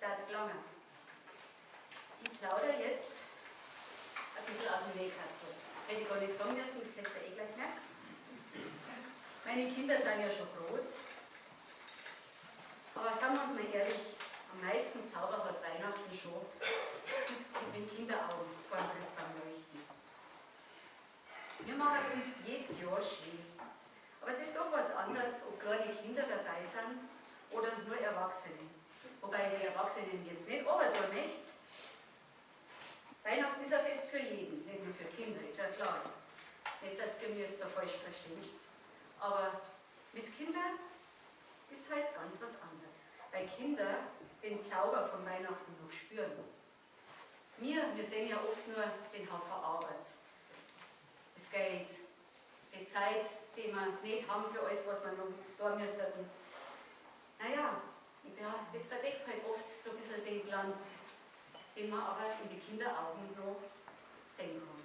tat gelangen. Ich plaudere jetzt ein bisschen aus dem Nähkastel. Hätte ich gar nicht sagen müssen, das hättet ihr eh gleich gemerkt. Meine Kinder sind ja schon groß. Aber sagen wir uns mal ehrlich, am meisten Zauber hat Weihnachten schon mit Kinderaugen vor dem Christbaum leuchten. Wir machen es uns jedes Jahr schön. Aber es ist doch was anderes, ob kleine Kinder dabei sind oder nur Erwachsene. Wobei die Erwachsenen jetzt nicht runter möchte. Weihnachten ist ein Fest für jeden, nicht nur für Kinder, ist ja klar. Nicht, dass ihr mir jetzt da falsch versteht. Aber mit Kindern ist halt ganz was anderes. Weil Kinder den Zauber von Weihnachten noch spüren. Wir sehen ja oft nur den Haufen Arbeit. Das Geld, die Zeit, die wir nicht haben für alles, was wir noch tun müssen. Naja, ja, das verdeckt halt oft so ein bisschen den Glanz, den man aber in die Kinderaugen noch sehen kann.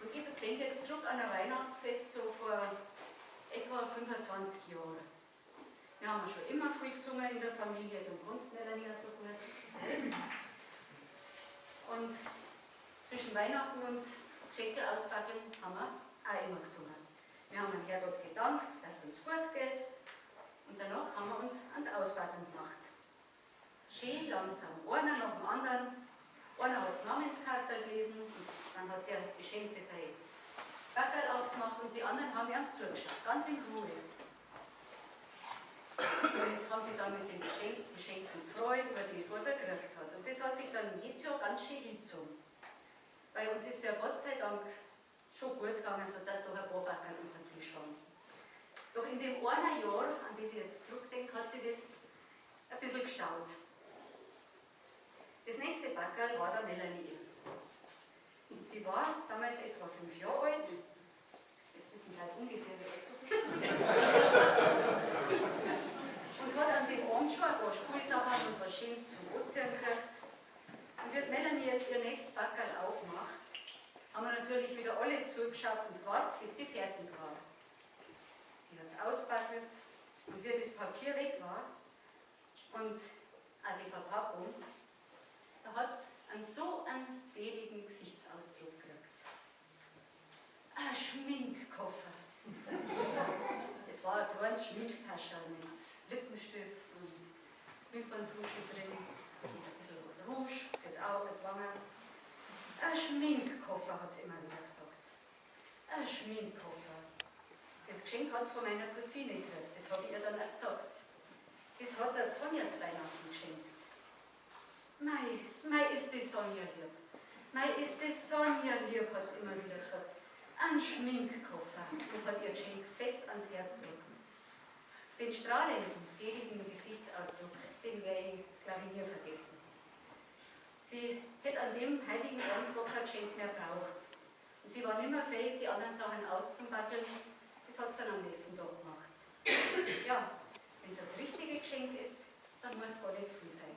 Und ich denke jetzt zurück an ein Weihnachtsfest so vor etwa 25 Jahren. Wir haben schon immer viel gesungen in der Familie, du kannst Melanie ja so gut. Und zwischen Weihnachten und Geschenke auspacken haben wir auch immer gesungen. Wir haben dem Herrgott gedankt, dass es uns gut geht. Und danach haben wir uns ans Auspacken gemacht. Schön langsam, einer nach dem anderen. Einer hat das Namenskarte gelesen und dann hat der Beschenkte sein Backerl aufgemacht und die anderen haben ihm zugeschaut, ganz in Ruhe. Und haben sich dann mit dem Beschenkten gefreut über das, was er gekriegt hat. Und das hat sich dann jedes Jahr ganz schön hingezogen. Bei uns ist ja Gott sei Dank schon gut gegangen, sodass doch ein paar Backerl unter dem Tisch waren. Doch in dem einen Jahr, an das ich jetzt zurückdenke, hat sich das ein bisschen gestaut. Das nächste Backerl war der Melanie ihrs. Und sie war damals etwa 5 Jahre alt. Jetzt wissen die Leute ungefähr, wie alt du bist. Und hat an dem Abend schon ein paar Spielsachen und was Schönes zum Anziehen gekriegt. Und wie Melanie jetzt ihr nächstes Backerl aufmacht, haben wir natürlich wieder alle zugeschaut und gewartet, bis sie fertig war. Sie hat's auspackelt und wie das Papier weg war und auch die Verpackung, da hat's einen so einen seligen Gesichtsausdruck gekriegt. Ein Schminkkoffer. Es war ein kleines Schminktascherl mit Lippenstift und Wimperntusche drin und ein bisschen Rouge für die Augen, die Wangen. Ein Schminkkoffer, hat sie immer wieder gesagt. Ein Schminkkoffer. Das Geschenk hat sie von meiner Cousine gekriegt, das habe ich ihr dann auch gesagt. Das hat der Sonja zu Weihnachten geschenkt. Mei, mei ist die Sonja lieb. Mei ist die Sonja lieb, hat sie immer wieder gesagt. Ein Schminkkoffer und hat ihr Geschenk fest ans Herz gedrückt. Den strahlenden, seligen Gesichtsausdruck, den werde ich, glaube ich, nie vergessen. Sie hätte an dem heiligen Abend gar kein Geschenk mehr braucht. Und sie war nicht mehr fähig, die anderen Sachen auszubackeln. Das hat sie dann am nächsten Tag gemacht. Ja, wenn es das richtige Geschenk ist, dann muss es gar nicht viel sein.